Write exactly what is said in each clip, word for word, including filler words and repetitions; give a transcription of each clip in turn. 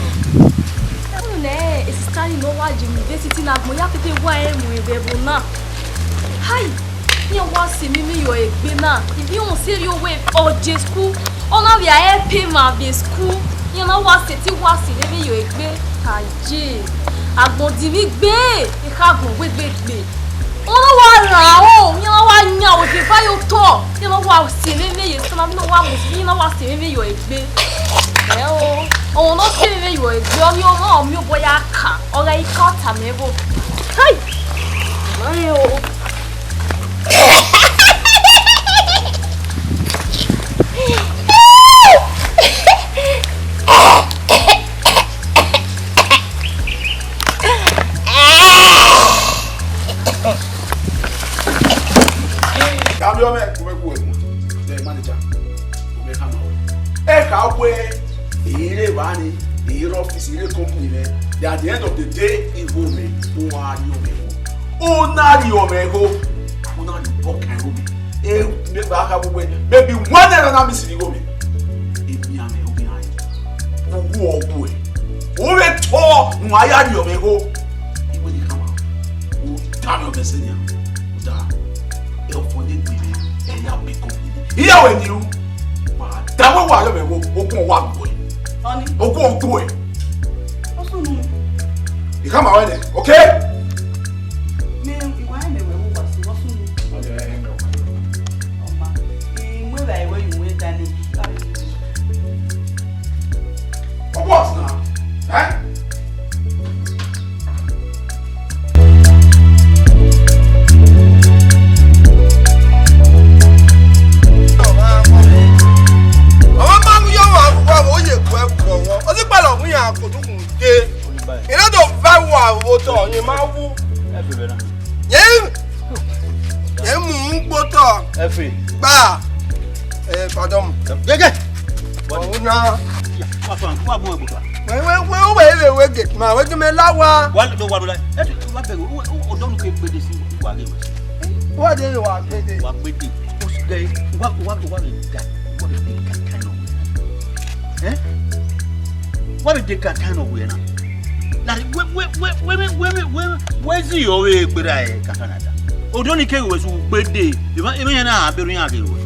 Ẹmwẹ ne e sista ni ne ọ wa ye university na agbọn ya tete wa ẹmwẹ vbe ẹvbo na. Hai! Iran wa si emwi emwi yọ egbe na, ivbi uhunmwu sẹrriọ wẹ ọ je school, ọ na vbe a help emwa vbe school, iran na wa sẹtin wa si emwi emwi yọ egbe. Aye, agbọn dinmwi gbe, ekha agbọn wegbe gbe. Ọ na wa rhan aro, iran na wa yan ohieva ye otọ, iran na wa si emwi emwi ye sona, iran na wa mu, iran na wa si emwi emwi yọ egbe. Ẹ o, ọmwa ne ọ si emwi emwi yọ egbe, ọ ghi ọmwa ọ miẹn obọ ya ka, ọ gha i ka ọta mẹ vbo. Hai! Ma rẹn o. Dami ọmọ ẹkùn ẹkùn ẹkùn, the manager, ọmọ ẹka ma wẹ. Ẹka wẹ, èrè wa ni, èrè office, èrè company mẹ. Then at the end of the day, igho mẹ, ó wá rí ọmọ ẹkùn. Ọ na rhie ọmwẹ igho, ọ na rhie obọ kan igho mẹ. E, mẹ gba kha vbe uwẹ, maybe one naira na miss igho mẹ. Emianmwẹ obọ iran rre, uwu ọghuẹ, u vbe tọ ne uwa ya rhie ọmwẹ igho. Iwẹ ni khama, u da mwẹ ọmọ ẹsẹ nian, u da, ẹ ọfọ ne egbe mwẹ, ẹ ya bikọ. Iye wẹ ni ru, wa da mwẹ wa rhie ọmwẹ igho, okun wa gu ẹ. Ọni. Okun gu ẹ. Ọ sunu. I khama wẹ nẹ, okay? Mẹ, I wa mẹ wẹ vbe uwa si, ọ sunu. Ọ ma, I mu evbare wẹ ye uwẹ danie. Ọ what na? Eh? Ọmọ ma mu yọ wa vbọ vbe oye ku ẹkpọ wọn. Ọ ti kpalọ mu yan kodukhun de. Ina do va wa vbe otọ, ye ma wu. Ye, ye mu un kpotọ. Ẹfe. Gba. Eh, pardon. Gege. Ọ̀hún náà. Wá fún wa, wá bọ̀ ẹ̀gbọ́n. Wẹ́, wẹ́, wẹ́, wẹ́, wẹ́, wẹ́, gate man, wẹ́, gí mi láwa. Wá lọ, wá lọ, ẹ ti wá bẹ̀rù, ó, ó, ọ̀dọ́ ló ké gbede sí wa rẹ̀. Wá dé wá gbede. Wá gbede. Ó sì gẹ, wá, wá, wá lè dà, wá lè dé kankan náà. Eh? Wá lè dé kankan náà wẹ̀ náà. Like, wẹ́, wẹ́, wẹ́, wẹ́, wẹ́, wẹ́, wẹ́, wẹ́ sí ọ̀rẹ́ gbéra ẹ̀ kankan náà dà. Ọ̀dọ́ ni kéwì wẹ̀ sùn gbede. Ìbá, ìbá yẹn náà, abẹ́rù yẹn àgẹ̀rù wẹ̀.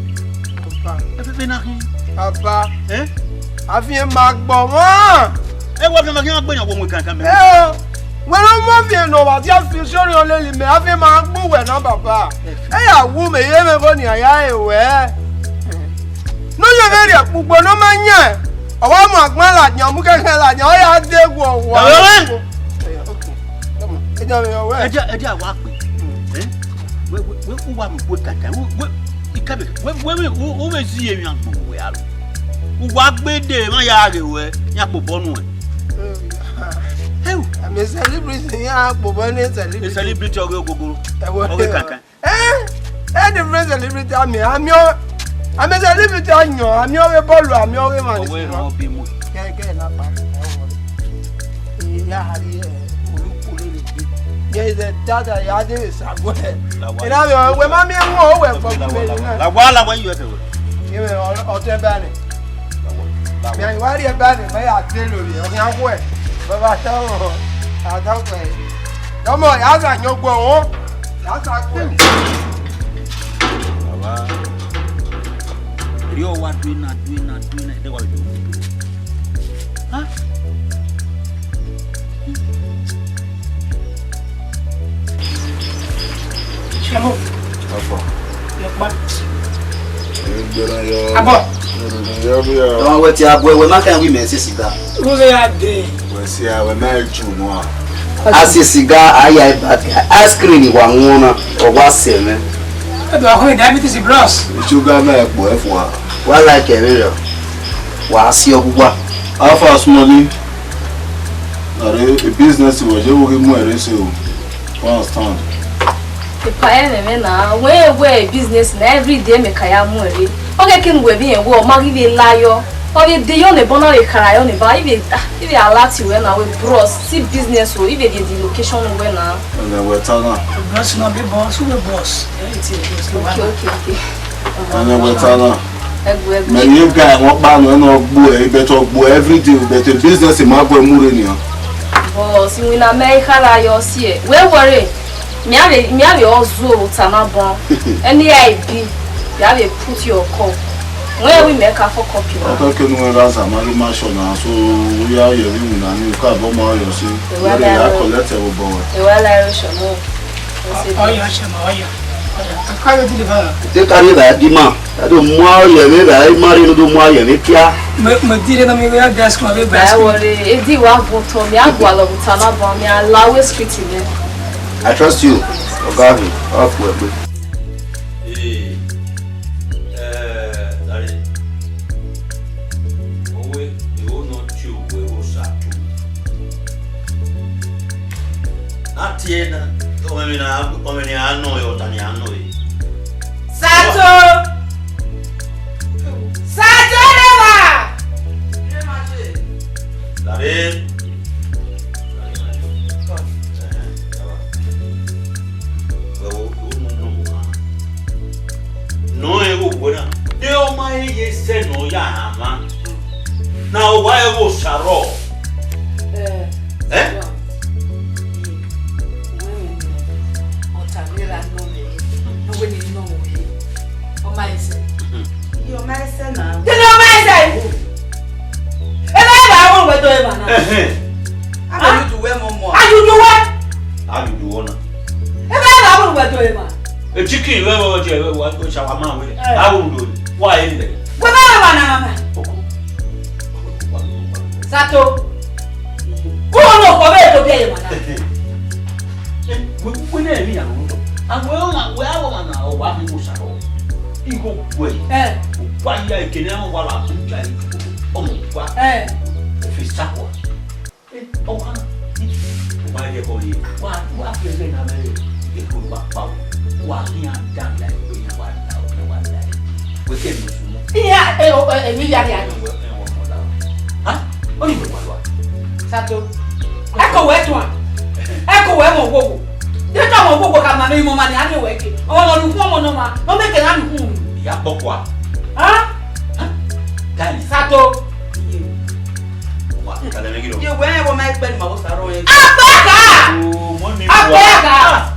Papa. Ẹ fẹ́ fẹ́ náà kí? Papa. Eh? Àfihàn máa gbọ̀ wọ́n. Ẹ wá fi ọmọ kí wọ́n gbẹ̀yàn wọ ọmọ kankan mẹ́rin. Ẹ o, wẹ́n ló mọ̀ fi ẹ̀nà wà tí a fi sórí ọlẹ́lì mẹ́, a fi máa gbúwẹ̀ náà bàbá. Ẹ yà wú mi, yé mi kò ní àyà ẹ̀wẹ̀. Ní yóò fẹ́ rí ẹ̀kpúgbó ní ọmọ yẹn, ọwọ́ mọ̀ àgbọ̀n làjẹ́, ọmú kẹ́kẹ́ làjẹ́, ọ yà dé wọ̀ wọ̀. Ẹ jẹ́ mi ọwẹ́. Ẹ jẹ́, ẹ jẹ́ àwa pè. Eh? Wẹ, wẹ, wẹ, u wa mu kue kaka. Wẹ, wẹ, ikẹbe, wẹ, wẹ, wẹ, u, u vbe zi emwi agbọn wẹ aro. U wa gbe de emwa ya ghe wẹ, ya kpobọ nuẹn. Hey, I'm a celebrity, ya kpobọ ne celebrity. A celebrity ọghe ogogoro. Ẹ wẹ, ọghe kankan. Eh? Ẹ different celebrity, ami, ami ọ, ami celebrity ọyọn, ami ọghe bọọlu, ami ọghe man. Ọwẹ rọ bi mu. Kẹ, kẹ na pa. Iya hari, eh, olukpu lele gbe. Ye ze dada ya de sa gbe. Ina we, we ma mi mu o we fo gbe na. La wa, la wa, you have. Ye we o, o te ba ni. Mẹ wa rhie ẹba ne mẹ ya te lori ọghian khuẹ, baba ta ọ, a ta khuẹ. Ọmọ ya gha yan ogbọ wọn, ya ta khuẹ. Baba, eri ọ wa du ena, du ena, du ena, ẹdẹ wa vbe do. Ha? Shemo. Ọfọ. Yọkpa. Egbe na yọ. Abọ. Ero ni yọ bi ya. Ọmọ wẹ ti abọ ẹwẹ ma kan wi mẹ se siga. Ru ghe ya de. Wẹ si a wẹ ma ju nua. A se siga, a ya ice cream wa wọn na, ọ wa sẹ mẹ. Ẹ do ahun diabetes, bros. Sugar ma ẹkpo ẹfua. Wa like ẹmwẹ rẹ. Wa si ọgugba. How far small ni? Are business wẹ je wo ghi mu ẹre se o. You understand? Epa ẹmwẹ mwẹ na, wẹ wẹ business na every day mẹ ka ya mu ẹre. Ọ ghe ke ne uwẹ vbe rẹn wẹ ọ ma ghi vbe la yọ. Ọ vbe de yọ ne ẹbọ na vbe khara yọ ne ba, I vbe, ah, I vbe alert wẹ na wẹ bros, see business o, I vbe rhie the location wẹ na. Ẹnẹ wẹ ta na. Bros na be boss, who be boss? Okay, okay, okay. Ẹnẹ wẹ ta na. Ẹgbu, ẹgbu. Mẹ ye guy wọn kpa nọ, ẹnọ gbu ẹ, ibẹtẹ ọ gbu ẹ every day, ibẹtẹ business ma gu ẹ mu rre nian. Boss, iwinna mẹ i khara yọ si ẹ. Wẹ worry. Mia vbe, mia vbe ọ zuo ota na bọ. Any I D, you have to put your call. Wẹ wi mẹ ka fọ copy na. Ọkẹ kenu wẹ gha zama ghi ma sọ na, so u ya ye vbe iwinna ni, u ka bọ ma yọ si. Wẹ ya collect ẹ vbe obọ wẹ. Ẹ wa la ẹre sọ mọ. Ọyọ, Shemo, ọyọ. Ọyọ. Akayọ deliver. Te ka rhie ba di ma. Ka do mu ayẹ vbe ba ima rhie ne do mu ayẹ vbe kia. Mẹ, mẹ dire na mi vbe ya desk ma vbe ba. Ẹ wọre, edi wa bọ tọ mi, a gua lọ buta na bọ mi, a la we street mẹ. I trust you, Oga mi, ọ fu ẹgbe. Ee, ẹ, Dare, owe, eho nọ tie owe, eho sa tu. A tie na, ọmọ emwi na, ọmọ emwi a nọ, ọta ni a nọ e. Sato! Sato, Rema! Dare. Wẹ wo, wo nu nọ owa. Nọ ẹ wo wẹ na. De ọ ma he ye sẹ nọ ya ha ma. Na owa ẹ wo sa rọ. Eh? Eh? Ọta ne ra nọ mẹ, ne wẹ ne nọ wẹ. Ọ ma he sẹ. Iye ọ ma he sẹ na. Kí ni ọ ma he sẹ? Ẹ bá ẹ bá wọn wẹ tó ẹ bá na. Ẹhẹn. A kò ní ju wẹ mọ mọ. A ju ju wẹ. A ju ju wọ na. Ẹ bá ẹ bá wọn wẹ tó ẹ bá. E chicken wẹ wọ jẹ wẹ wọ shawarma wẹ. Eh. A wọ ndo. Wa e nde. Wẹ bá ẹ bá na na. Sato. Kúrò ní ọkọ bẹ́ẹ̀ tó bí ẹyẹ màdá. Wẹ wẹ ne mi ya ro. Àwọn ọmọ wẹ àwọn ọmọ na ọ wa mi mo sa ro. Igho wẹ. Eh. Wa ya ekene àwọn wa la tun ja yi. Ọmọ wa. Eh. Office sakwa. Eh, ọmọ. Wa ye ko ye. Wa wa fi ẹgbẹ́ na mẹ. Eko wa pa. Wa ni a da la ko ya wa da wa da. Wẹ ke mi sunu. Iya, eh, o, eh, mi ya ya. Wẹ, wẹ, wẹ, wẹ, wẹ, wẹ. Ha? Oni wẹ wa wa. Sato. Ẹ ko wẹ tuan. Ẹ ko wẹ mọ wowo. Ye ta mọ wowo ka ma ne mọ ma ni a de wẹ ke. Ọmọ no nu ọmọ no ma. No me ke na nu. Ìyá pọkua. Ha? Ha? Dani. Sato. Wa, kale me giro. Ye wẹ wo ma ekpe ni ma wo sa ro ye. Apaka! O, mo ni wa. Apaka!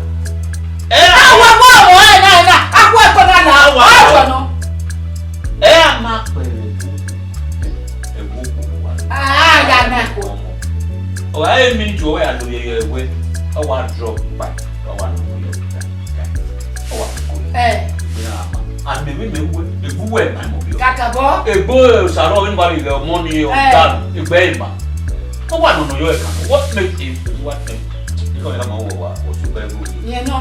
Eh, awa mo mo na na. Akwa ko na na. Awa. Awa no. Ẹ a ma pẹrẹ ẹgbẹ okporo wa. Ah, ya na ko. Ọ wa emi ju ọwẹ alo yẹyẹ ẹwẹ. Ọ wa drop pa. Ọ wa nọ yọ. Ọ wa ko. Eh. Ẹgbẹ na ma. Ami mi me wẹ. Egbu wẹ ma mo bi. Kaka bọ. Egbo osaro mi ba le ọmọ ni o. Eh. Dan. Egbe ma. Ọ wa nọ nọ yọ ẹ kan. What make it? What make? Ikọ ya ma wọ wa. O su bẹ ru. Yẹn náà.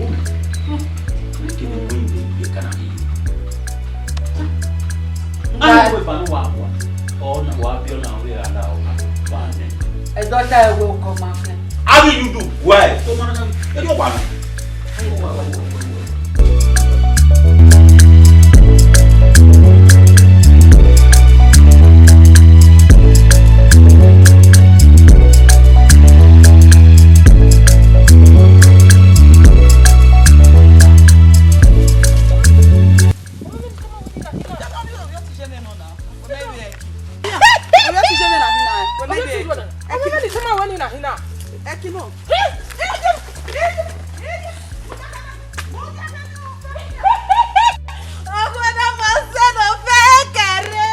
Wo mẹ. Eke ne wẹ ivbi ye ka na ghi yo. Nga- Aye, wẹ ba ne wa wa. Ọ na wa bi ọ na wẹ a na ọ na. Ba nẹ. Ẹdọ ta ẹwe ọkọ ma fẹ. How do you do? Why? Tó máa ń sáré. Ẹ yóò wà lọ. Ọmọ ne mọ sẹ ne ọ fẹ kẹre.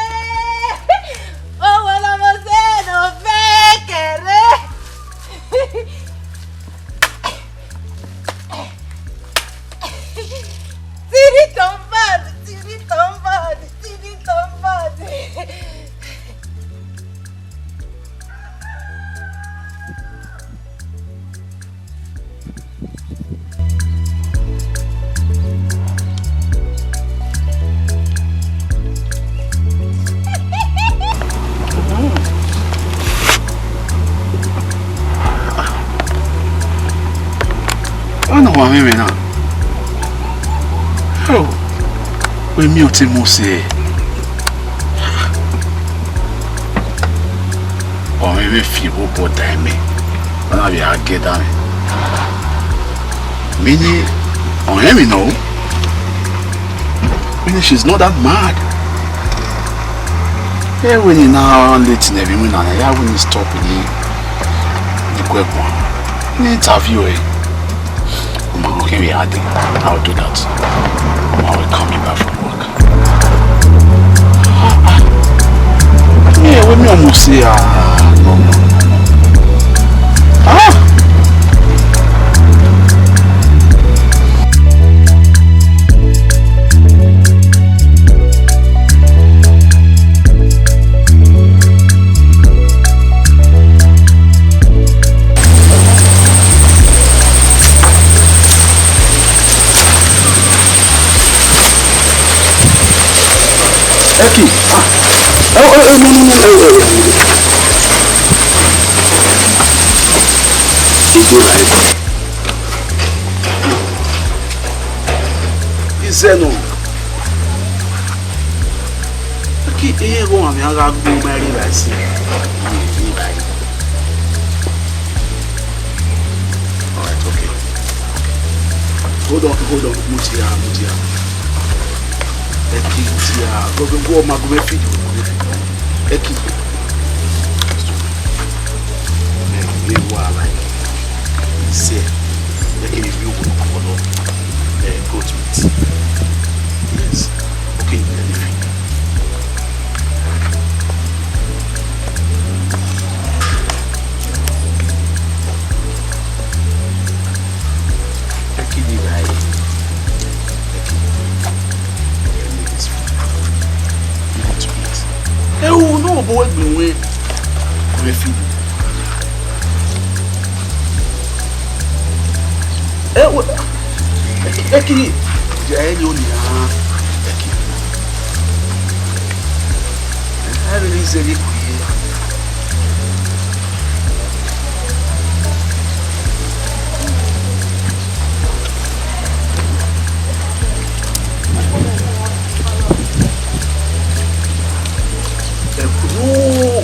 Ọmọ ne mọ sẹ ne ọ fẹ kẹre. Tiri tọn bad, tiri tọn bad, tiri tọn bad. Ọna wa mwẹ mwẹ na. Oh, wẹ miẹn ọtẹn Mose. Ọ mwẹ mwẹ fi vbe obọ da ẹmwẹ, ọ na vbe a gie da mwẹ. Meaning, ọ rẹn emwi nọ o. Meaning she's not that mad. Ẹ wẹ ne I na late ne ẹvbo iwinna na, ya wẹ ne I stop ni, ni guẹ guan, ni interview ẹre. Ma, okay, we are there. I'll do that. I'll call me back from work. Ah, ah. Me, we me almost say, ah, no, no, no, no. Ah! Eki, ah, eh, eh, eh, no, no, no, eh, eh, eh. Ido la, eh. Izẹ nọ. Eki, eh, eh, gho, a gha gbe ma rri evbare sin. All right, okay. Hold on, hold on. Mudia, mudia. Eki, mudia. Go, go, go, ma go, me feed you. Eki. Eh, me wa like. Say, eki, you will call up. Eh, go to it. Yes. Okay, let me feed you. Eki ni rae. Eki. Ẹ wo, ne obọ wẹ gbẹn wẹ, wẹ fi. Ẹ wo, Eki, ẹ ni o nia, Eki. A rhirhi zẹ vbe ikhuo ye. Ẹkpo.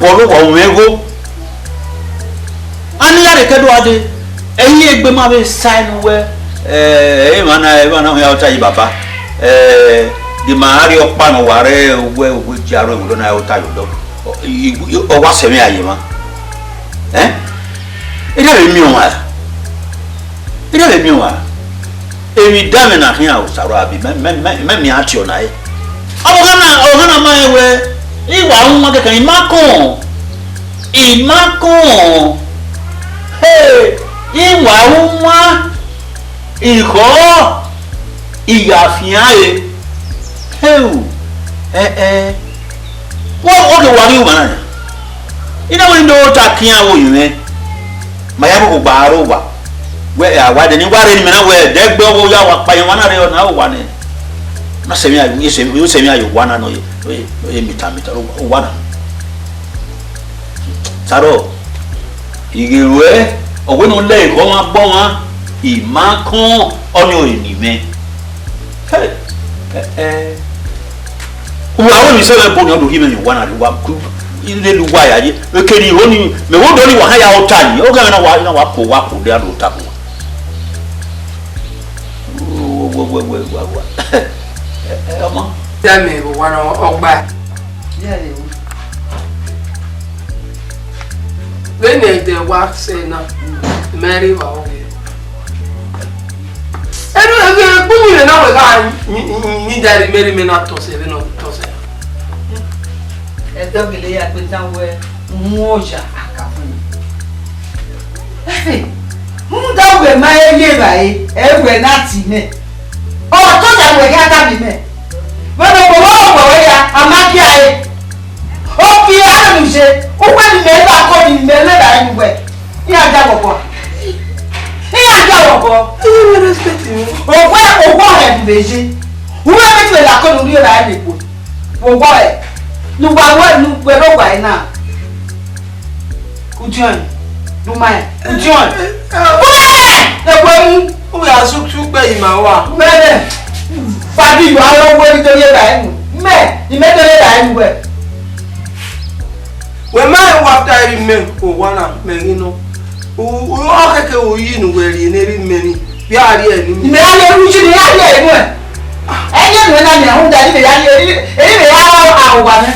bọlọ owa mwẹ igho. A ni ya rhe kẹdo a dee, ẹ i re egbe ma vbe sa ẹe ne uwẹ, eh, emwa na, emwa na hia ọta yi baba, eh, de ma rhie ọkpa ne ọ wa rre uwẹ, uwẹ gia aro ẹvbo na ọta ye odọ. Ọ, i, i, ọ wa sẹ mwẹ a ye emwa. Eh? Erha vbe miẹn ọmwa ra? Erha vbe miẹn ọmwa ra? Emwi danmwẹ ne a khian Osaruabi, mẹ, mẹ, mẹ, mẹ miẹn a tie ọna re. Ọvbokhan na, ọvbokhan na ma rẹn wẹẹ, I wa ru mwa kẹkan, I ma kọn, I ma kọn. Hey, I wa ru mwa, I khọ, I gha fian re. Heu, ẹ, ẹ. Wọ, wọ ke wa rhie owa na yan. I na wẹẹ ne ọ ta kian vbe orinmwẹ. Ma ya vbe gba aro owa. Wẹ, a wa dẹ ne I wa rre ne imẹ na wẹẹ, ẹdẹ gbe ọghe ya wa kpa yan owa na rre, ọ na owa nẹ. Na sẹ emwi a, u sẹ emwi a ye owa na nọ ye, nọ ye, nọ ye mita, mita, owa na. Sarọ, I ghe ruẹ, ọ wẹ ne ọ lẹ ekhọe ọmwa gbe ọmwa, I ma kọn, ọnii ọre ne I mwẹ. Hey, eh, eh. Uwa wẹ emwi sẹ mwẹ bọ ni, ọ do rhie mwẹ yan owa na rre, uwa ku, I lele uwa ya ye. Eke ni ho ni, mẹ wo do ni wa ha ya ota ni, ọ ghe mwẹ na wa, na wa ko, wa ko de a do ta ko. Wa, wa, wa, wa, wa, wa. Eh, eh, ọmọ. Ya mẹ vbe owa na, ọgba. Ya rre wu. Vbene ẹdẹ wa sẹ na, mẹ rre evba ọghe. Ẹnu ẹgbẹ ẹgbẹ mi rẹ na wẹ gha ni, ni, ni da rhie mẹ rhie mẹ na tọsẹ vbene ọ tọsẹ. Ẹdẹ ọ gele ya gbe dan wẹ, uhunmwu oya a ka fun. Ẹfe, rhunmwuda uwẹ ma he ye evbare, ẹ wẹ na tie mẹ. Ọ tọ ya wẹ gha tama mẹ. Vbene okpogho rọ kpẹ wẹ ya, a ma gie ẹre. Okpia aro ni je, uwẹ ni mẹ na ko ni mẹ le ra enu wẹ. Iran ja wọ bọ. Iran ja wọ bọ. Uwẹ, uwẹ hẹ ni vbe je. Uwẹ vbe te la ko ni rie ra enu wẹ. Vbe owa ẹre, ne uwa wẹ ne uwẹ rre owa ẹre na. Udiọn, ne u ma rẹn, udiọn. U ma rẹn, ewe mu. U ya su tu gbe ima wa. Mẹ rẹn, fadi yo aro wẹ ni to ye ra enu. Mẹ, I mẹ to ye ra enu wẹ. Wẹ ma rẹn wa ta eri mẹ, owa na, mẹ ghi nọ. U, u, ọ kẹkẹ u yi ne uwẹ rhie ne eri mẹ ni, vbe a rhie ni. Mẹ a ye ru ji ne a rhie enu ẹ. Ẹ ye nu na mẹ, a rhunmwuda eri mẹ ya rhie, eri, eri mẹ ya rhie arowa nẹ.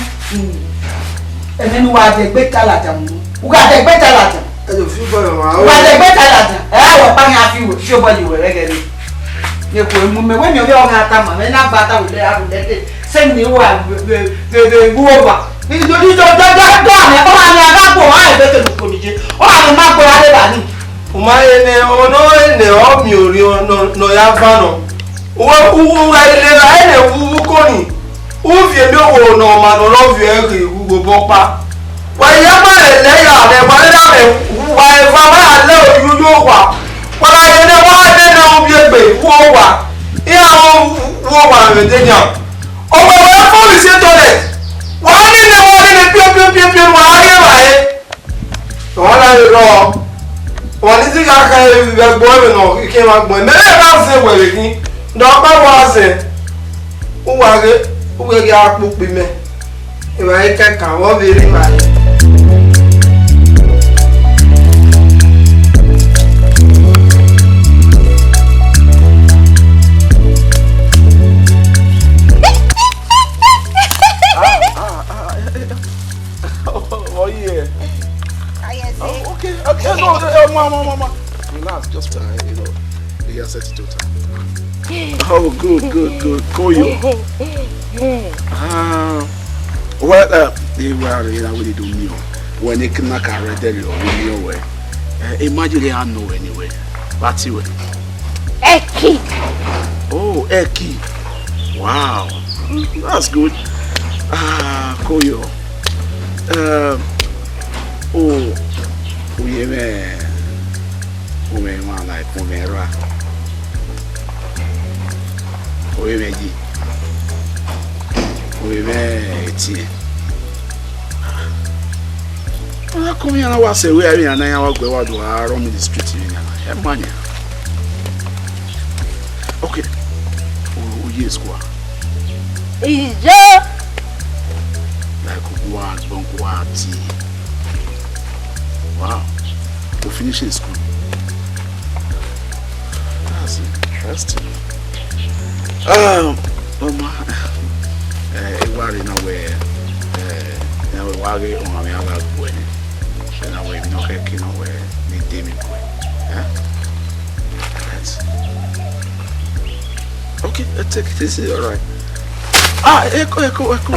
Ẹmwẹ ne u gha dẹgbe ta ladian mu. U gha dẹgbe ta ladian. Ẹ do fi bọyọ wa. U gha dẹgbe ta ladian. Ẹ a wẹ ọkpa khian fi wẹ, fi obọ yi wẹ rẹgẹrẹ. Ne khuẹ mu mẹ, wẹ miẹn ovbi ọghan tama, mẹ na gba ta wẹ lẹ, a wẹ lẹ te. Sẹ ne wa vbe, vbe, vbe, vbe wu owa. Ido, ido, do, do, do, amẹ, ọ ma mẹ, a gha gbe ọmwa rẹn vbe te ne ukpo ni je. Ọ ma mẹ, ma gbe ọmwa rre evba ni. U ma rẹn nẹ, ọmọ ne ọ rẹn nẹ, ọ miẹn orhiọn nọ, nọ ya van nọ. Uwẹ, u, u gha rhie evba ẹnẹ wu, wu ko ni. U viọ emiowo ne ọma ne ọ rọ viọ ẹre ghe wu obọ ọkpa. Wa ya ma rẹn lẹ ya rẹ, wa rẹ na mẹ, wa eva, wa ya lẹ oyu yo wa. Wa gha rhie nẹ, wa rhie nẹ u viọ egbe, wu owa. Iran wu, wu owa vbe de nian. Ọ wẹ wẹ fo vbe isi toilet. Wa nene, wa nene piọ, piọ, piọ, piọ, wa gha rhie evbare. Ọ na rre rrọọ. Wa ni zigha kha vbe ẹgbẹe ẹmwẹ nọ, ikẹmwa agbọn. Mẹ rẹ na zẹ wẹ vbe khin. Dọkpa wa zẹ. Uwa ghe, uwẹ ghi a kpokpo imẹ. Evbare kẹkan, vbe ọ vbe rre evbare. Set it total. Oh, good, good, good. Koyo. Ah, well, uh, they were in a way they don't know. When they can knock a red there, you know where. Uh, imagine they are no anywhere. That's it. Eki. Oh, Eki. Wow. That's good. Ah, Koyo. Um, oh, oh, yeah, man. Oh, man, man, like, oh, man, right. Ovbi mwẹ yi. Ovbi mwẹ ẹtin. Ọ na kọ mwẹ iran na wa sẹ wẹ avbe iran na iran wa guẹ wa do gha rọ mi the street vbe iran na. Ẹ ma nian. Okay. U, u ye school a? Iye. Like, u wa gbọn, u wa tie. Wow. U finish in school. That's interesting. Um, um, eh, I wa rre na wẹ, eh, na wẹ wa ghe ọmwa mwẹ a gha guẹ nẹ. Ẹ na wẹ emwi ne ọ khẹke na wẹ ne I de mwẹ guẹ. Eh? Alright. Okay, eh, take it easy, alright. Ah, Eko, Eko, Eko.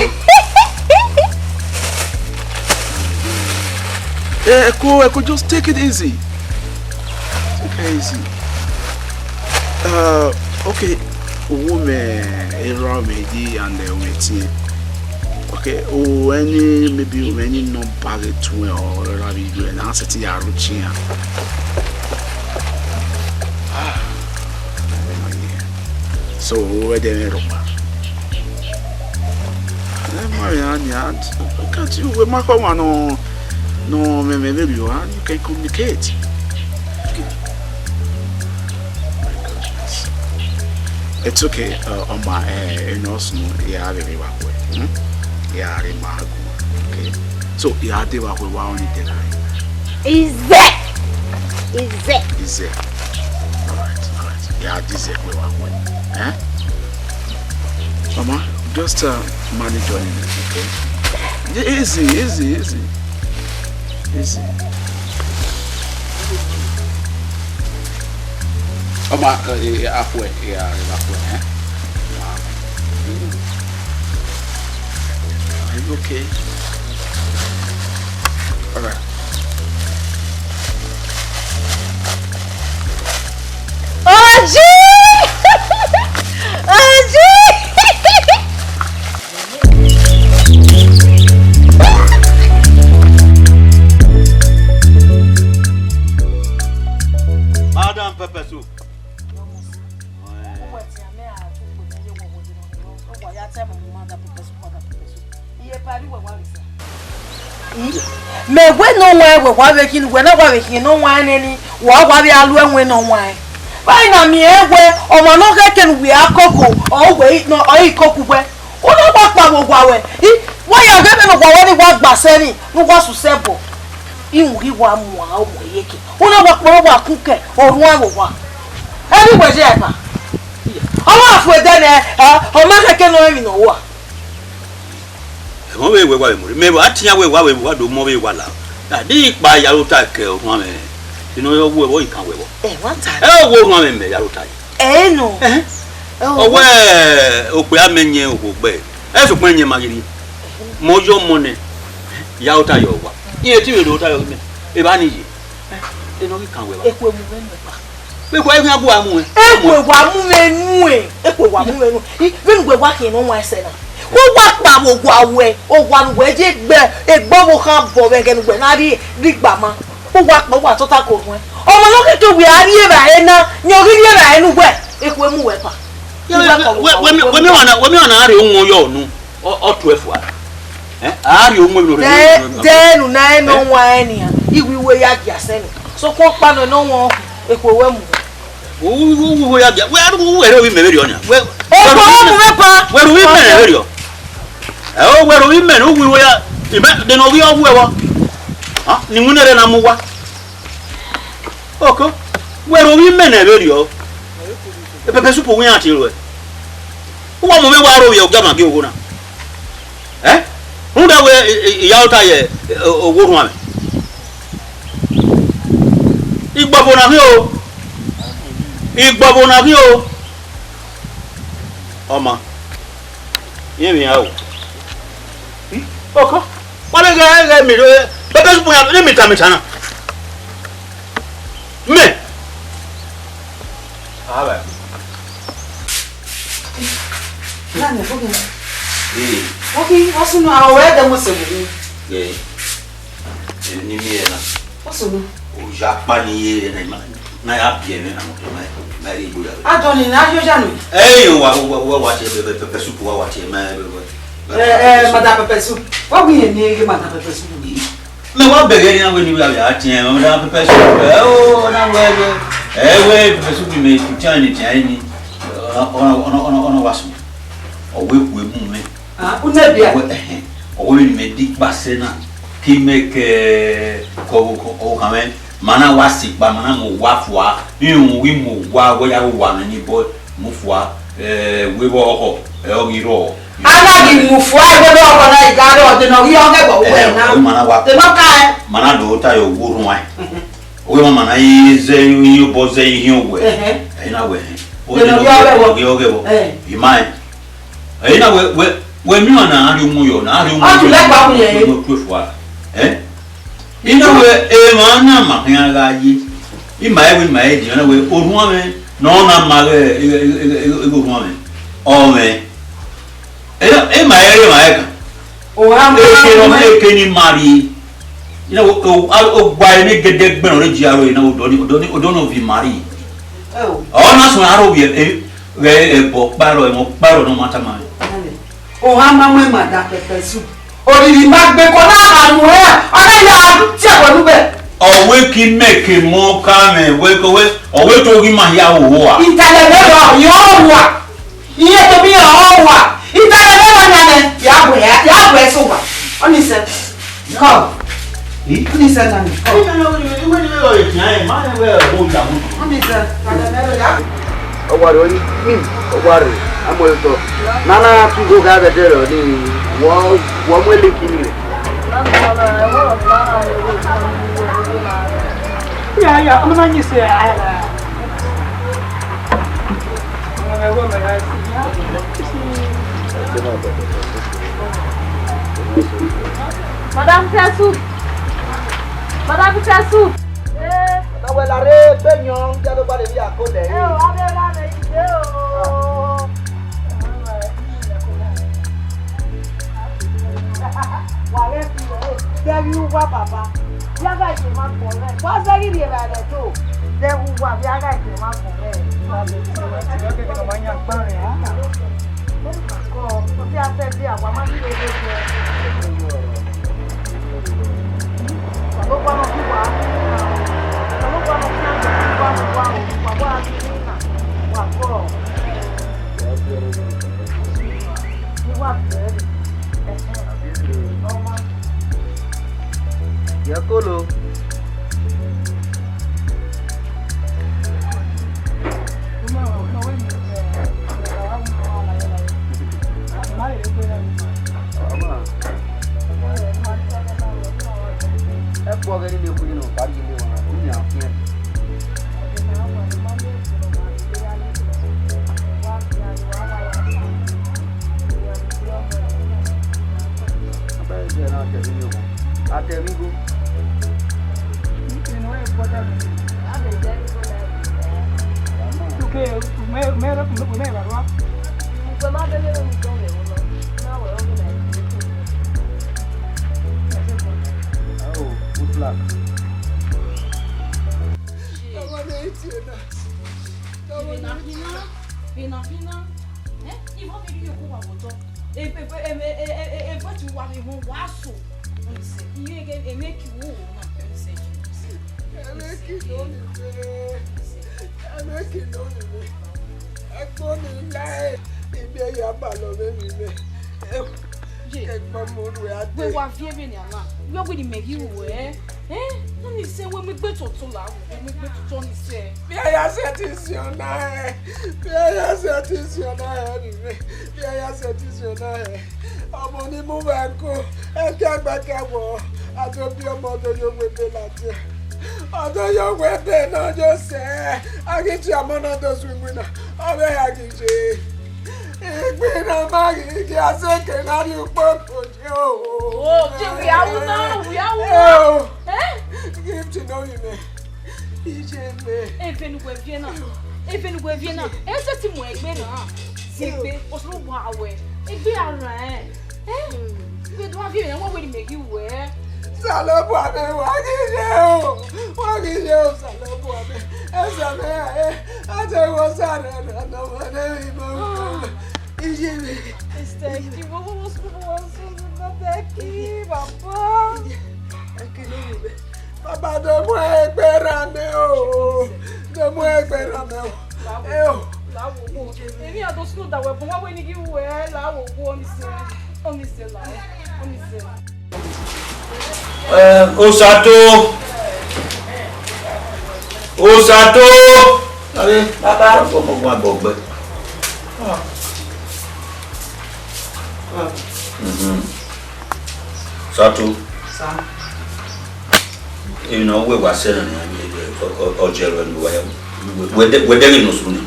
Eh, Eko, Eko, just take it easy. Take it easy. Uh, okay. Uwu mwẹ, erha mwẹ yi and, uh, mwẹ tie. Okay, o any, maybe o any number ghe tuẹ or erha vbe iye na sẹtin ya ru chian. Ah, I don't know, yeah. So, o wẹ dẹ mwẹ rhọkpa. Ẹ ma rẹn nian, I can't you wẹ ma khọ ọmwa nọ, nọ mwẹ, mwẹ vberriọ, and you can communicate. Okay. My goodness. It's okay, uh, ọmwa, eh, eno sunu, ya vbe vbe wa kue. Hmm? Ya re ma gu. Okay. So, ya de wa kue wa only de la. Ize. Ize. Ize. All right, all right. Ya de ize kue wa kue. Eh? Mama, just, uh, manage on it, okay? Yeah, easy, easy, easy. Easy. Ọmọ, eh, eh, akhuẹ, eh, ah, eh, akhuẹ, eh? Wow. Are you okay? All right. Oji! Oji! Madam Pepper Soup. Mẹ wẹ ne ọ wan wẹ wa vbe khin, wẹ na wa vbe khin ne ọ wan nene, wa wa vbe a lu ẹwẹn ne ọ wan. Vbe na miẹn wẹ ọmwa ne ọ khẹke ne uwẹ a koko, ọ wẹ i, nọ, ọ i koko wẹ. U na wa kpa vbe owa wẹ, i, wa ya ghe vbene owa wẹ ni wa gba sẹ ni, ne u wa susẹ bọ. Iwun ghi wa mu a ọmọ iyeke. U na wa kpọnmwẹ owa kun kẹ, ọ ruan vbe owa. Ẹni wẹ je ẹba. Ọ wa fu ẹdẹ nẹ, ọ ma khẹke ne ọ rẹn emwi ne ọ wa. Ẹmwẹ vbe wẹ wa vbe mu rre, mẹ wa tian wẹ wa vbe wa do mọ vbe wa la. Na di kpa ya ro ta kẹ orhuan mwẹ. Inu ọ wẹ vbọ ikan wẹ vbọ. Ẹ wa ta. Ẹ wo orhuan mwẹ mẹ ya ro ta. Ẹ nọ. Ẹhẹn. Ọ wẹ okpia mẹ yẹn okhuo gbe. Ẹ sokpan yẹn ma ghi rrie. Mọ yọ mọ nẹ. Ya ro ta yọ wa. Iye ti vbe do ta yọ mẹ. Evba ni ye. Ẹ nọ ghi kan wẹ vba. Eku emu vbe nọ pa. Vbe eku ẹghian bu a mu ẹn. Eku ewa mu mwẹ nuẹn, eku ewa mu mwẹ nuẹn. I, vbene uwẹ wa khian ne ọ wan ẹsẹ na. Wẹ wa kpa vbe owa wẹ, owa ne uwẹ je gbe egbe ọvbokhan bọ vbe ẹghẹ ne uwẹ na rhie rhie igba ma. Wẹ wa kpa, wa tota ko nuẹn. Ọmọ ne ọ khẹke wẹ a rhie evbare na, ne ọ ghi rhie evbare ne uwẹ, eku emu wẹ pa. Wẹ, wẹ, wẹ, wẹ, wẹ mi ọna, wẹ mi ọna rhie owẹn yọ nu. Ọ, ọ tuẹ fua. Eh? A rhie owẹn emwi ne ọ rhie. Dẹ, dẹ nu na ẹn ne ọ wan ẹn nian. Iwe iwe ya gia sẹ ni. Sokpan ọkpa nọ ne ọ wan ọkhu, eku wẹ mu. U, u, u, u ya gia. Wẹ, u, u, wẹ rhie ovbi mẹ vberriọ nian. Wẹ, eku wẹ mu vbe pa. Wẹ rhie ovbi mẹ vberriọ. Ẹ o, wẹ rhie ovbi mẹ ne u wi wẹ ya. Imẹ, de ne ovbi ọ wu ẹvbọ. Ha? Ni winna rẹ na mu wa. Oko. Wẹ rhie ovbi mẹ nẹ vberriọ. Pepper soup wẹ iran tie ruẹ. U wa mu mwẹ wa rro vbe ọgama gie ogho na. Eh? Rhunmwuda wẹ, I, I, I ya ota ye, eh, owo orhuan mwẹ. Igbọvo na khin o. Igbọvbo na ghi o. Ọ ma. Ye emwi ya o. Ọkọ. Wa lẹ ghẹ, ghẹ mi rre. Pepper soup ya, ne mi ta mi ta na. Mẹ. Aba. Nani, okay. Ee. Okay, what's no? Awe de mo se bu. Ee. Ni mi ena. What's no? Oya kpa ni ye na ima. Na ya biẹ mwẹ na mo ma. Ma ri igbo ya. A jọ ni na yo ya nu. Ee, wa, wa, wa, wa tie, pepper soup, wa, wa tie, ma, ma, ma. Eh, eh, madam pepper soup. Wa wi ye ni ye madam pepper soup. Mẹ wa bẹghe ne a wẹ ne I vbe a tie, madam pepper soup. Ẹ o, na wẹ, ẹ wẹ pepper soup mẹ, ku tie ni tie ni. Ọ, ọ, ọ, ọ, ọ wa sunu. Ọ wẹ ku emu mẹ. Ah, u ne bia. Ọ wẹ, ẹhẹn. Ọ wẹ ne mẹ di kpasẹ na. Ke mẹ ke, kọ, kọ, kọ, kọ, kọ, ma na wa sikpa, ma na mu owa fua, irun ghi mu owa, wẹ ya ghi owa mwẹ ni bọ, mu fua, eh, wẹ vbe ọhọ, ẹ, ọ ghi rrọọ. A na ghi mu fua, wẹ vbe ọhọ na, I gha rrọọ, de ne ọ ghi ọghẹ vbe uwẹ na. Ẹ, ọ ma na wa. De ne ọ ka ẹn. Ma na do ta ye owa orhuan. Wẹ ma ma na ye zẹ, ye obọ zẹ, ye owa. Ẹhẹn. Ẹ na wẹ, ẹhẹn. De ne ọ ghi ọghẹ vbọ. Ọ ghi ọghẹ vbọ. Ẹ. I ma ẹn. Ẹre na wẹ, wẹ, wẹ miẹn ọna, a rhie uwu yọ, na rhie uwu. Ọ tu lẹkpa kun yẹ. Wẹ tu fua. Ẹ? I na wẹ, emwa na ma khian gha ye. I ma ẹvbo, I ma ẹdin, ọ na wẹ, orhuanmwẹ, ne ọ na ma ghẹ, e, e, orhuanmwẹ. Ọ mwẹ. E, e ma ẹre, ma ẹkan. Eke ne ọ mwẹ, eke ni ma rrie. I na wẹ, o, a, o gua ene gẹdẹgbẹn ọre ji aro, I na wẹ, odọ ni, odọ ni, odọ ni ovi ma rrie. Ọ na suẹn aro vbiẹ, e, Ghẹ ẹbọ kparọ, ẹmwẹ ọkparọ ne ọ ma tama mwẹ. Ohan ma mu ẹmwẹ da pẹpẹ sup. Oriri ma gbe kọ na ma mu ẹn, ọ na ya tie ẹbọ nubẹ. Ọ wẹ ke imẹ ke mọ ka mwẹ, wẹ ke wẹ, ọ wẹ te oghi ma hia hoho a. Italẹ vbe rọ, yọ ọ wa. Iye to mi rọ, ọ wa. Italẹ vbe rọ yan nẹ, ya bu ẹ, ya bu ẹ so wa. Ọni sẹ. Come. Ọni sẹ nani. Come. Ọwarri ọyẹnmim, ọwarri, a mu ẹre otọ. Nana tugho gha vbe ẹdẹrẹ ọnii, wọ, wọ mu Eleki nii rre. Ya, ya, ọmọ na yin sẹ, a, Madam Pepper Soup. Madam Pepper Soup. Eh. Madam, wẹ la rre egbe yọn, ya do gba de vbe ya ko lẹ. Eh, o, a vbe gha vbe ide o. Wa ghẹ fi wẹ, de vbe uwa baba. Ya gha ite ma gbọn rẹ. Wa zẹ ghi rhie vbe ẹdẹ do. De vbe uwa, ya gha ite ma gbọn rẹ. Ye kolo. Ẹ kpọ ghẹ ne kuli nọ, kari ye wan, u yan fian. Abẹ jẹ na tẹ mi yo. A tẹ mi go. Okay, me, me, me, me, me, me, Oh, good luck. Vbe na fina, vbe na fina. Eh, I vbe rhie oku wa vbe otọ. Ebe, ebe, ebe, ebe, ebe, ebe, ti wa vbe họn wa so. Ọni sẹ, iye ke, ebe ki wo na, ọni sẹ, ọni sẹ. Ebe ki nọ ni sẹ. Ebe ki nọ ni sẹ. Ẹgbọn ni la ẹ, ibi ẹyọ abalọ vbe mi mẹ. Ye. Ẹgbọn mo ru ẹ a Wẹ de. Wa viẹ vbenian na. Wẹ wẹ ne imẹ ghi ru ẹ. Eh? Ọni sẹ wẹ mu egbe toto la, wẹ mu egbe toto ọni sẹ. Vbe a ya sẹtin si ọna hẹ. Vbe a ya sẹtin si ọna hẹ ni mẹ. Vbe a ya sẹtin si ọna hẹ. Ọmọ ni mu vbe ẹko. Ẹkẹgbẹkẹ wọ. A do biẹ ọmọ do yo wẹ ebe ladian. Ọ do yo wẹ ẹdẹ ne ọ yo sẹ, a ghi tie ọmọ na do su iwinna, ọ vbe a ghi ye. Iwinna ma ghi gie a sẹ ke na rhie ukpokpo ye o. O, je wia wu na, wia wu na. Eh? Gift ne ovbi mwẹ. Iye mwẹ. Eve ne uwẹ viẹ na, eve ne uwẹ viẹ na, ẹ sẹtin mu egbe na. Ziegbe, osunu wa wẹ, egbe a rran ẹn. Eh? Vbe do a viẹ mwẹ, wa wẹ ne imẹ ghi wẹ. Osanobua mwẹ, wa ghi ye o, wa ghi ye o, Osanobua mwẹ. Esa mwẹ ra re, a te wẹ Osa rẹ na nọ mwẹ ne emwi ma. Iye mwẹ. Thank you, Baba, thank you, Baba. Baba, do mu egbe rran mwẹ o. Do mu egbe rran mwẹ o. Eh o. La wo wo. Emwi a do sunu da wẹ bun, wa wẹ ne I ghi wẹ, la wo wo, ọni sẹ. Ọni sẹ la. Ọni sẹ. Eh, Osato. Osato. Are, Baba. Ọmọ wa bọ gbẹ. Mhm. Sato. Sa. Emwi ne ọ wẹ wa sẹ na nian, ọ, ọ, ọ jẹ ruẹ ne uwa ya. Wẹ, wẹ de, wẹ de ghe ne osun ni.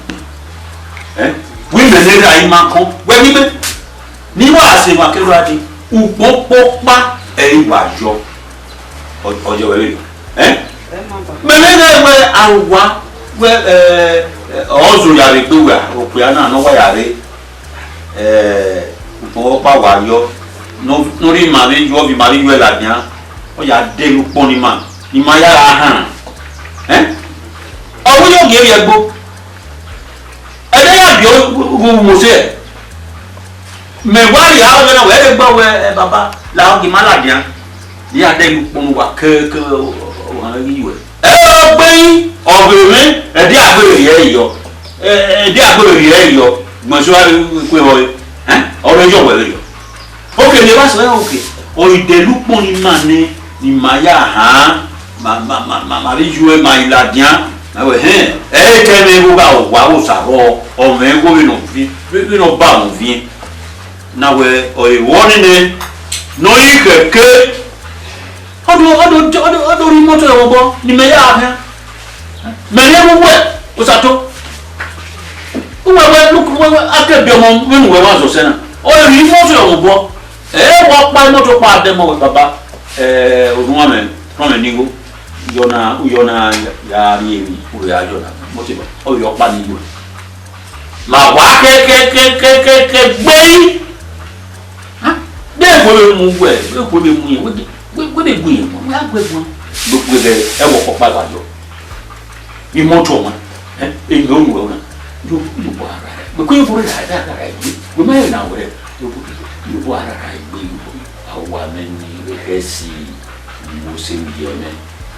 Eh? Wẹ mẹ ne ra ima kọn. Wẹ ni mẹ. Ni wa sẹ wa kẹ ra di. Ukpokpo kpa ẹ i wa yọ. Ọ, ọ jẹ wẹ vbe. Eh? Mẹ ne wẹ awa, wẹ, eh, eh, ọ zọ ya vbe gbe wẹ, okpia na, ne ọ wa ya rre. Eh, ukpọn ọkpa wa yọ, ne ọ, ne ọ rhie ima vbe yọ, vbe ima vbe yọ ladian, ọ ya dee ne ukpọn ne ima, ne ima ya gha han. Eh? Ọ wẹ yọ gie vbiẹ gbo. Ẹdẹ ya biẹ ughu mose. Mẹ wa rhie aro na wẹ rhe gba wẹ, eh, baba, la ọ gie ima ladian. Ne ya dee ne ukpọn ne uwa kẹkẹ, ọ, ọ, ọ, ọ, ghi yọ. Ẹ, ọ gbe yi, ọ ghe mwẹ, ẹdẹ a gbe rhie ẹre yọ. Ẹ, ẹdẹ a gbe rhie ẹre yọ. Gbọn eso a ku ehọ re. Ẹ, ọ rhe yọ wẹ vbe yọ. Oke ne evba sẹ oke, ọ i dẹlẹ ukpọn ni ima nẹ, ne ima ya han, ma, ma, ma, ma, ma vbe yu ẹre ma i ladian, ma wẹ, hẹn, ẹ i kẹ mwẹ vbe owa osa rrọọ, ọ mwẹ igho vbene ọ viẹn, vbene ọ ba mwẹ viẹn. Na wẹ, ọ i vbọ nene, ne ọ i khẹke, ọ do, ọ do, ọ do, ọ do rhie imọto rẹ vbe obọ, ne imẹ ya khian. Mẹ rhie vbe uwẹ, Osato. Uwẹ wẹ, look, uwẹ wẹ, a ke biẹ ọmọ vbene uwẹ wa zọ sẹ na. Ọ i rhie imọto rẹ vbe obọ. Ẹ wọ kpa imọto kpa dẹ mọ wẹ baba, ẹ, orhuan mwẹ, orhuan mwẹ ne igho, yọ na, yọ na ya rhie emwi, u ya yọ na, imọto ba, ọ yọ kpa ne igho. Ma wa kẹ, kẹ, kẹ, kẹ, kẹ, kẹ gbe yi. Ha? De wẹ vbe mu wẹ, de wẹ vbe mu yẹn, wẹ de, wẹ, wẹ vbe gu yẹn, wẹ a gu ẹguan. Wẹ, wẹ vbe ẹvbo ọkpa wa yọ. Imọto ọmwa, eh, emwi ọ ru wẹ na. Yo, yo bo ara rẹ. Wẹ kue yo bo ara rẹ, ara rẹ gbe. Wẹ ma rẹn na wẹ, yo bo, yo bo ara rẹ gbe, yo bo. Awa mẹ ni, wẹ khẹ si, mo se mi yẹ mẹ.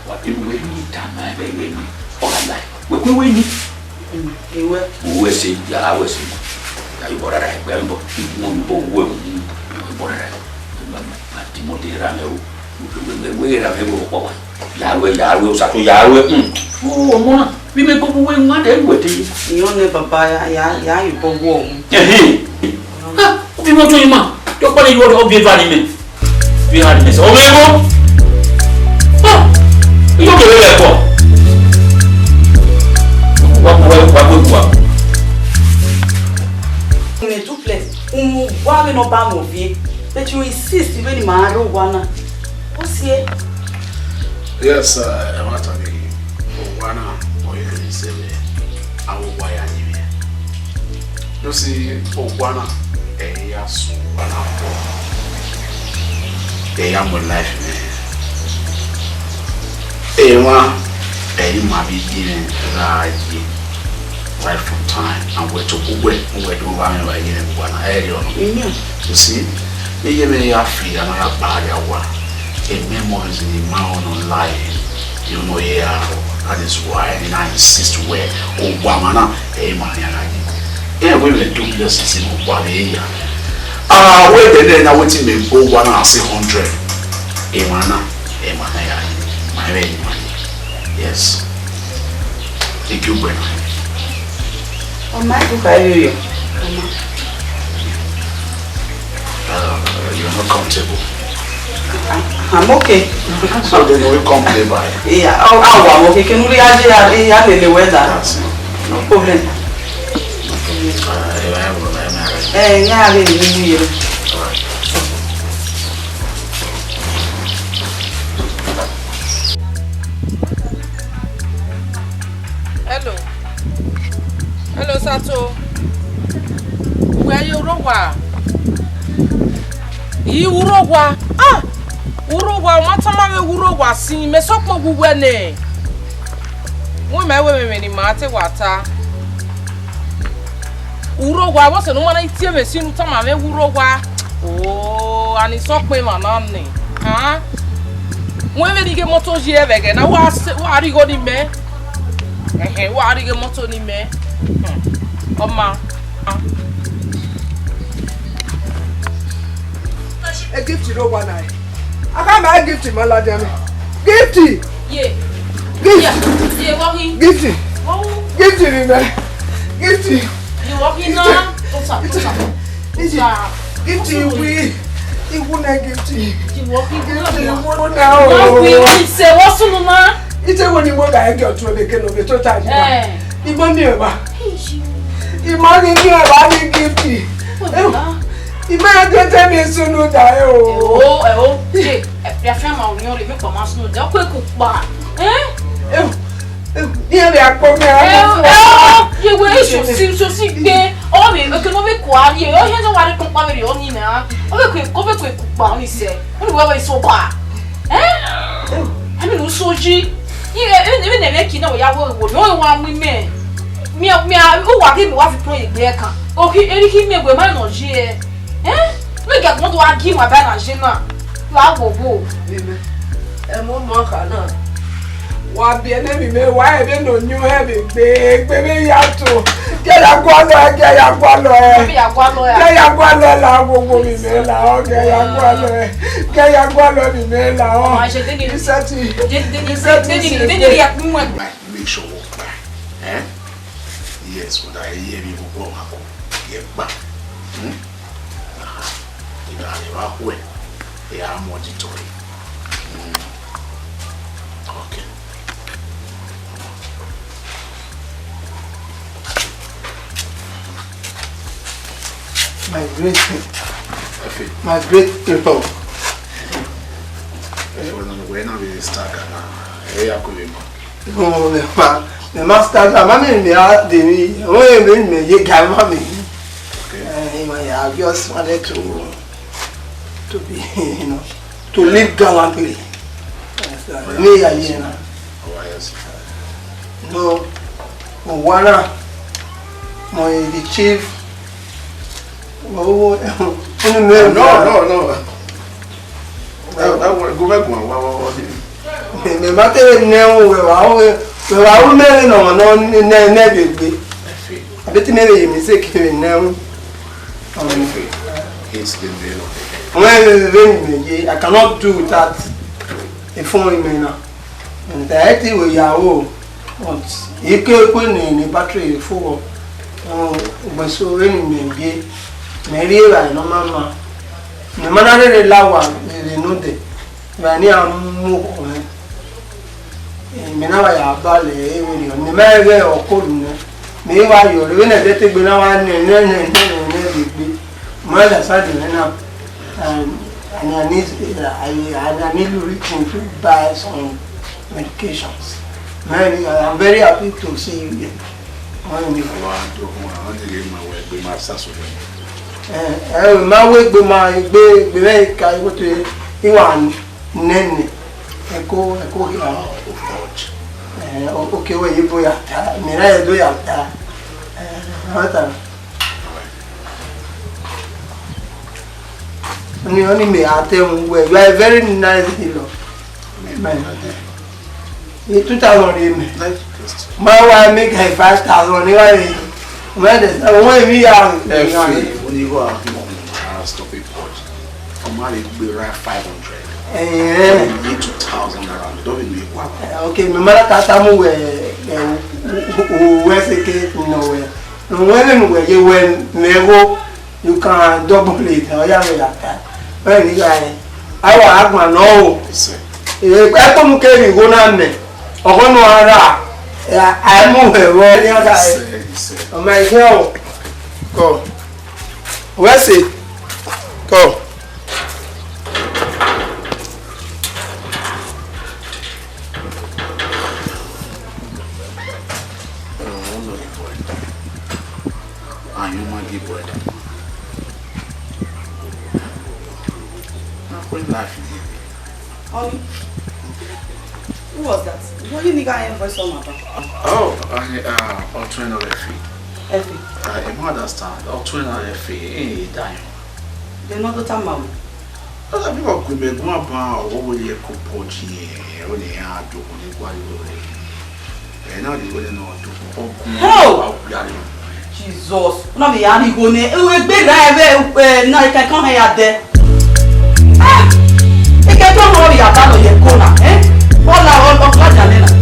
Wa, emwi wẹ ni tama ẹmwẹ vbe ni. Ọ gha la. Wẹ kue wẹ ni. Iwẹ. Uwẹ sẹ, ya wẹ sẹ. Ya yo bo ara rẹ gbe, yo bo. Mo yo bo wẹ, yo bo ara rẹ. Ma, ma, ma, Timothy ra mẹ o. Wẹ, wẹ, wẹ, wẹ ra mẹ o, kpọ wa. Ya wẹ, ya wẹ, Osato, ya wẹ, hmm. O, ọmọ na, vbe imẹ gbogbo wẹ, nwa dẹ wẹ te. Iyọn nẹ baba ya, ya, ya ye obọ wọ. Ẹhẹn. Ha, ovbi imọto ima, yọ kpọlọ iye ọdọ, ovbi eva ni mẹ. Ovbi eva ni mẹ sẹ, ovbi ego. Ha, iyọ kẹrẹ lẹ kọ. Wa, wa, wa, wa, wa. Unu duplex, unu wa vbe ne ọ ba mwẹ ovie, but you insist vbe ne ima rre owa na. What's here? Yes, sir. Ẹmwata ni, owa na, ọ i khin sẹ vbe avbe owa ya yin mwẹ. You see, owa na, ẹ i ya sẹ owa na fo. Ẹ i ya mu life mwẹ. Emwa, ẹ i ma vbe ye mwẹ gha ye. Right from time, and wẹ to kugbe, wẹ do wa mwẹ wa ye mwẹ owa na, ẹ i rọ. Amen. You see, iye mwẹ ya fi, a ma ya kpa ya wa. A memories in my own life. You know, yeah, that is why I insist wẹ owa ma na, ẹ i ma yan gha ye. Ẹ wẹ mwẹ do bless si mo wa vbe ya. Ah, wẹ de na wetin me go wa na say hundred. Emwa na, emwa na ya ye. Ma vbe emwa ye. Yes. Thank you, Gwen. Ọ ma do ka yo yo. Ọ ma. Uh, you're not comfortable. Ah, ah. I'm okay. So then we come play by. Yeah, I, I will. I'm okay. Can we add, add, add a little weather? That's it. No problem. Uh, yeah, yeah, yeah. Eh, yeah, yeah, yeah, yeah. All right. Hello. Hello, Sato. Wẹ ye Urhowa? I Urhowa. Ah! Urhowa, ọ ma tama mwẹ Urhowa sin, mẹ sokpan gu wẹ nẹ. Wẹ mẹ wẹ mẹ ni ma te wa ta. Urhowa, vbọ sẹ ne u ma na tie mwẹ sin ne u tama mwẹ Urhowa? Oh, ani sokpan emwa na nẹ. Ah? Wẹ vbene I ghe moto yi ẹvbo ẹghẹ na, wa se, wa rhie igho ni mẹ. Ẹhẹn, wa rhie igho moto ni mẹ. Hmm. Ọ ma. Ah. E Gift rre owa na. A ka ma e Gift ma ladian mẹ. Gift! Ye. Gift! Ye, ye, vbọ khin? Gift! Vbọ hu? Gift ni mẹ. Gift! Ye, vbọ khin na? Tosa, tosa. Gift! Tosa. Gift, iwu, iwu na Gift. Ye, vbọ khin? Gift, iwu na o. Vbọ khin? Vbọ khin? Se, vbọ sunu na? Ite wo ni mo ga ẹgẹ ọtun ebe ke no be tota yi ma. Eh. Imọ miẹn ba. Imọ ni miẹn ba ni Gift. Wẹ ba. Imọ ya tete mi sunu da e o. Ẹ o, ẹ o, je, ẹ fi afia ma orhiọn rre, mi kpa ma sunu da, ọ ku eku kpa. Eh? Ẹ o, ẹ o, iran vbe akpọ mi a. Ẹ o, ẹ o, ye wẹ isosi, isosi gbe. Ọ vbe, oke no vbe kua rrie, ọ hiẹn ne wa rre kpọnkpa vberriọ ni na. Ọ vbe ku, ọ vbe ku eku kpa ni sẹ. Unu wẹ wẹ isoba. Eh? Ami nu so yi. Iye, even, even ne mẹ ki na wẹ ya wo wo. Mi o wa mu mẹ. Mi, mi, u wa ghi mi wa fi pọn egbe ẹkan. O ki, eri ki mẹ wẹ ma nọ yi ẹ. Eh? Mi ga gbọn do wa gi wa ba na je na. Wa wo wo. Amen. Ẹ mu mọ kha na. Wa biẹ ne emwi mwẹ, wa ẹmwẹ ne ọ yọn hẹ vbe egbe, egbe vbe ya to. Gie ya gualọ ẹ, gie ya gualọ ẹ. Gie ya gualọ ẹ. Gie ya gualọ ẹ la, wo wo emwi mwẹ la, ọ, gie ya gualọ ẹ. Gie ya gualọ emwi mwẹ la, ọ. Ọ ma ṣe degele. Isẹtin. Degele, degele, isẹtin degele, si degele egbe. Ya kpin wẹ. Make sure wo kpa. Eh? Yes, wo da ye mi wo wo ma ko. Ye kpa. Hmm? Aha. Ina ye wa khuẹ. Ya mu auditor. Mm. Okay. My great, Efe. My great people. Efe, no, we no be start na. Eh, ya ko le mo. No, mẹ ma, mẹ ma start, ma mi, mi a de mi, o ye mi, mi ye ga ma mi. Okay. Eh, I just wanted to, to be, you know, to live gallantly. Understand? Oh, yeah. Mi ya ye na. Oh, yes. No, Owana, my the chief. Oh, no, no, no. That, that one, go back one. What, what, what? Mẹ, mẹ ma te nẹ ẹhun, wẹ wa ru, wẹ wa ru mẹ vbe nọ nọ nẹ nẹ vbe egbe. Efe. Abi te mẹ vbe ye mistake vbe nẹ ẹhun. Efe. It's the mail of the day. Wẹ vbe vbe mẹ ye, I cannot do without a phone in my now. And I hate it with Yahoo. But ike kwe ne, ne battery full. Ugbẹn so vbene mẹ ye, mẹ rhie evbare ne ọ ma ma. Mẹ ma na rherhe la owa vbe nodẹ. Evbare ne iran mu okhọ mwẹ, eh, mẹ na wa ya balẹ vberriọ, ne mẹ ghẹ ọkọ ru nẹ, mẹ i wa yọ rre vbene ẹdẹ te gbe na wa nẹ nẹ nẹ nẹ nẹ vbe egbe. Ma understand mwẹ na, and, and I need, I, I, I need written to buy some medications. Man, I'm very happy to see you here. Why me? Wa do, wa do, ma wẹ gbe ma sa so. Eh, eh, ma wẹ gbe ma, gbe, gbe me ka, wo to, I wa nene. Eko, eko hia. Oh, God. Eh, o-, okay, wẹ ye bo ya ta. Mi ra ye do ya ta. Eh, what? Ni, ni me a tell you, well, you are a very nice tailor. Man. Ni two thousand rẹ mẹ. Ma wa make her five thousand ni wa re. Ma de sa wo mi ya. Ẹ fi, oni wa, ah, stop it, boy. Ọmọ rẹ gbe ra five hundred. Eh. Ni two thousand naira, don't be wa. Eh, okay, mi ma ta ta mu we, eh, we se ke no we. No we le mu we ye we me go. You can double it. Oh, yeah, we like that. Well, you guys. Awa agban nọ o. Ẹkpọnu kevbe igho na mẹ, ọghọ ne a ra, a mu hẹ vbọ. Ọ ma khian o. Kọ. Wẹ se. Kọ. Ayọn ma ghi bọe da. Na kue life ye. Honey, who was that? Why you nigga ain't voice on my back? Oh, I, uh, Ọtun ẹnọ rẹ fi. Effie. Uh, I don't understand. Ọtun ẹnọ rẹ fi. Eh, Dayo. They not go tell mom. Ọla bi wa gu mẹ gun aban ọwọwẹ ye ko pọji, ọ ne a do ko ne gua yo re. Ẹ na ri wẹẹ ne ọ do. Ọ gun Hell! Wa wu ya re. Jesus. Una mi ya ni go ne. E we gbe ra eve, eh, na ka kan ya de. Ah! Ike to mo ya ba no ye ko na, eh? Wala, wala, wala, wala.